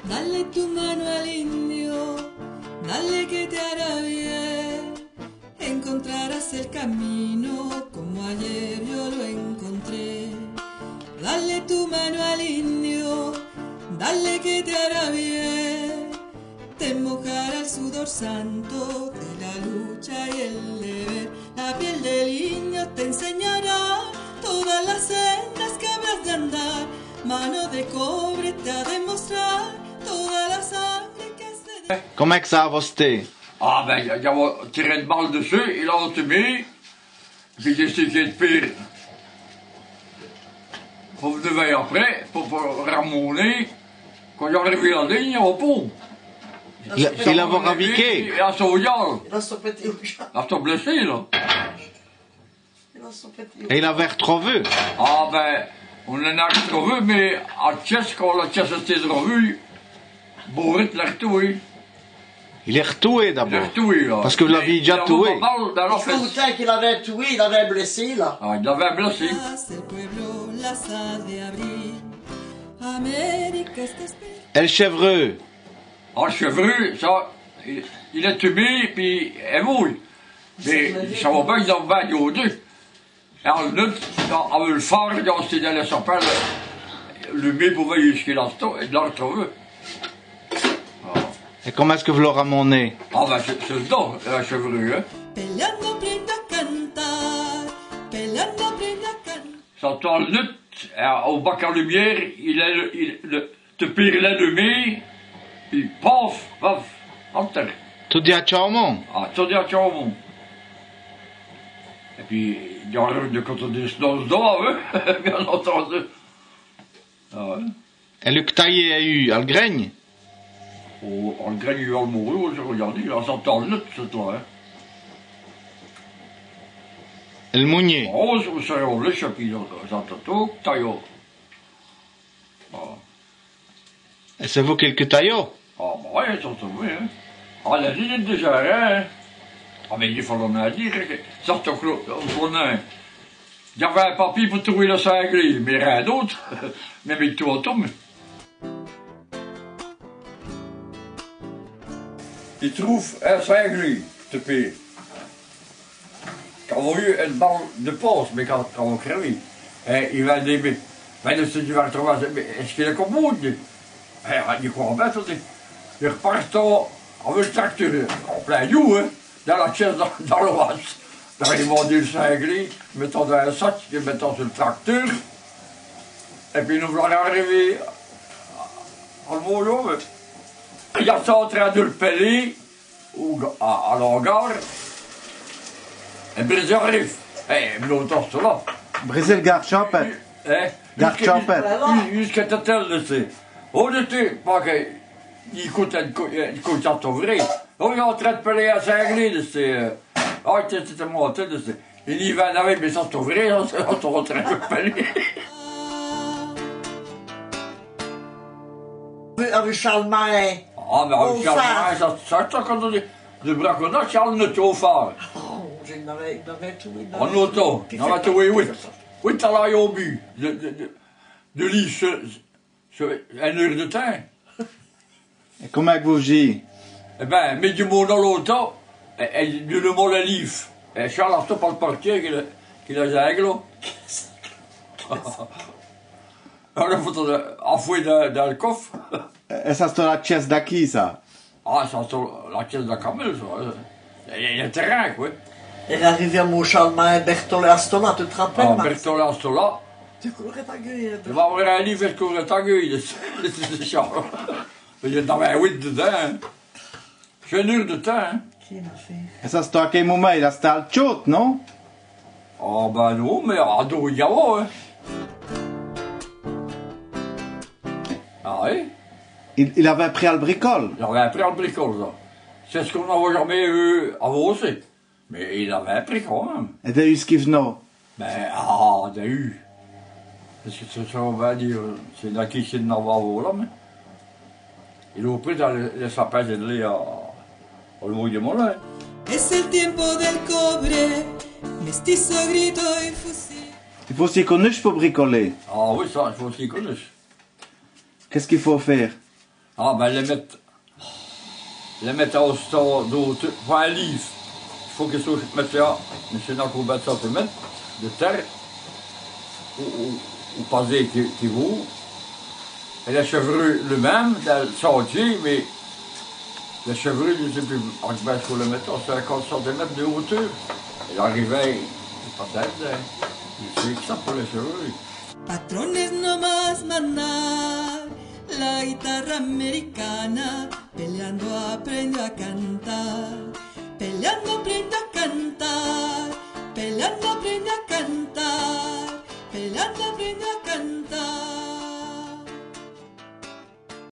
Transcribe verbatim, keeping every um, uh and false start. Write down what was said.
Dale tu mano al indio, dale que te hará bien. Encontrarás el camino como ayer yo lo encontré. Dale tu mano al indio, dale que te hará bien. Te mojará el sudor santo de la lucha y el deber. La piel del indio te enseñará todas las sendas que habrás de andar. Mano de cobre te ha de mostrar toda la sangre que has de... Comint qu' ça a vosté? Ah ben, dj'a, dj'a tiré ène bale d'ssus, il a tumé. Pwis dj'é stî quéque pére po v'nu vèy après, po, po ramoner, quand dj'a r'vu la ligne au pont. Il, il a raviké. Il a sauté. Il a sauté. Il a sauté blessé, là. Il a sauté. Èt il l'avèt r'trouvé? Ah ben, on l'avèt r'trouvé, mins à l' tchèsse, quand la tchèsse èsteût r'vèyûwe, Bourrit l'a r'touwé. Il èst r'touwé d'abôrd. Il èst r'touwé, là. Pace qui vos l'avîz dèdja touwé. Mins il a r'çû ène bale dins la fèsse. Èl côp qu'i l'avèt touwé, il l'avèt blèssé, là. Ah, il l'avèt blèssé. Èl chèvreû? Ah, l' chèvreû, ça, il, il èst tumé, pwis èvôye. Mins ça va bin, il a bin djôdu. Èt al nut', avou l' fâre, dj'a stî dins lès sapins, l'umer po vèy èyu ç' qu'il a stî, èt dj'a r'trouvé. Èt comint èst-ce qui vos l'avoz ramoné? Ah ben, c'èst, c'èst dol, la chèvreû, hin. Ça, al nut', èt, au bac à lumière, il èst, il, li, Te pîres l'umer, pwis paf, paf, à têre. Tot d'in tchâmon? Ah, tot d'in tchâmon. Èt pwis, dj'a r'vu dès côps dins s' dos, hin, bin ètindu. Ah wè. Èt lu qu' t'a-t-i fêt, al grègne? Oh, al grègne, al moru, dji r'gâde, là, ça, al nut', c'èst là, hin. Èl mougnî? Oh, ça, ça, on lèche, pwis, ça, ça, tot, tayî. Ah. Èt c'èst vous qui l' tayîz? Ah, bah wè, ça, c'èst vous, hin. Ah, lès lignes dèdja, hin. Ah, mins i faleut nin dîre, hin, qui ça, c'èst au clou, au clou, hin. Dj'aveu in papî po trouver li cinglî, mins rin d'ôte. Mins, mins tot, tot, mins. I troûve in cinglî, te pîres. Qu'avot-st-avu ène bale di pôsse, mins qu'a, qu'avot crèvé. Èt i va dîre, mins, mins, dji va r'trouver, mins èst-ce qu'il èst co bon, dji? Èt, dji crwè bin, dji. I r'pârt avou l' tracteûr, an plin djoû, hin, dins la tchèsse, dins, dins l'wasse. Dj'a r'mandî l' cinglî, mètans dins l' satch, mètans su l' tracteûr. Èt pwis nos v'la arivés al mont, hin. I èst an trin di l' pèler, Au ga-, à, à l'hangârd. Èt Brésil arive. Èt, mins longtimps, ça va. Brésil, gârde tchampète. Hin? Gârde tchampète. Jusqu'à, jusqu'à, jusqu'à Tètèle, dji sé. Oh, dji sé, pace qui, i côte, i côte, i côte ça, c'èst vrêy. Oh, il èst an trin d' pèler in cinglî, dji sé, euh. Ah, c'èst, c'èst mon tète, dji sé. I dit, va, va, mins ça, c'èst vrêy, hin, c'èst, c'èst an trin d' pèler. Avou Charlemagne. Ah, mins avou Charlemagne, ça, ça, ça, quand on dit, li braconâdje, Charlemagne, au fârt. Oh, dj'è n'aveu, n'aveu touwé, n'aveu touwé, wit. Wit, à l'but. Di, di, di, di lîve, c'èst, c'èst ène eûre di tins. Èt comint qu' vos fîz? Èt bin, mins du monde longtimps, èt, èt du monde li lîve. Èt Charles, c'èst pa l' portier qui l'a, qui l'a cinglé. Alôrs, faut-i l' fouwe dins, dins l' cofe. Èt ça, c'èst la tchèsse d'aquî, ça? Ah, ça, c'èst la tchèsse da Camille, ça, hin. Èt, èt l' tèrin, qwè. Èt l'arivîye à Mont-Charlemagne, Berthollet, Astolat, tu t' rapèles, Max? Ah, Berthollet, Astolat. Tu courus ta gueûle, hin. Dji va vèy in lîve, dji coûr ta gueûle, dji sé, dji sé, Charles. Mins i gn-a bin wit d'dins, hin. C'èst ène eûre di tins, hin. Quéne afêre. Èt ça, c'èst à quél momint, il èsteut al tchôde, non? Ah, bin non, mins adon, i gn-avot, hin. Ah, wè. Il, il aveut pris al bricole. Il aveut pris al bricole, ça. C'èst ç' qu'on n'avot jamés vèyu avou ci. Mins il aveut pris quand min.me. Èt d'où ç' qu'i v'not? Bin, ah, d'où? Pace qui ça, ça vout bin dîre, c'èst d'aquî qu'i n'avot, là, mins il a pris dins lès, lès sapins dè lèt à, au Mont du Molin. Es el tiempo del cobre, mestizo, grito y fusil. I faut s' conèche po bricoler. Ah wè, ça, i faut s' conèche. Qu'èst-ce qu'i faut fé? Ah, bin, lès mètes, lès mètes a ostant d'ôteûr, po in lîve, i faut qui soyent mètes a, mins c'èst co vint centimètes di tère, ou, ou, ou pârtout qui, qui vos. Èt lès chèvrûyes, li min.me, dins l' sentier, mins lès chèvrûyes, dji n' sé pus, a combin qu'on lès mète, a cinquante centimètes d'ôteûr. Èt l'arivêye, c'èst pa tèrbe, hin. Dji sé qu' ça po lès chèvrûyes. Patrones, no más mandar, la guitarra americana, peleando aprendo a cantar, peleando aprendo a cantar, peleando aprendo a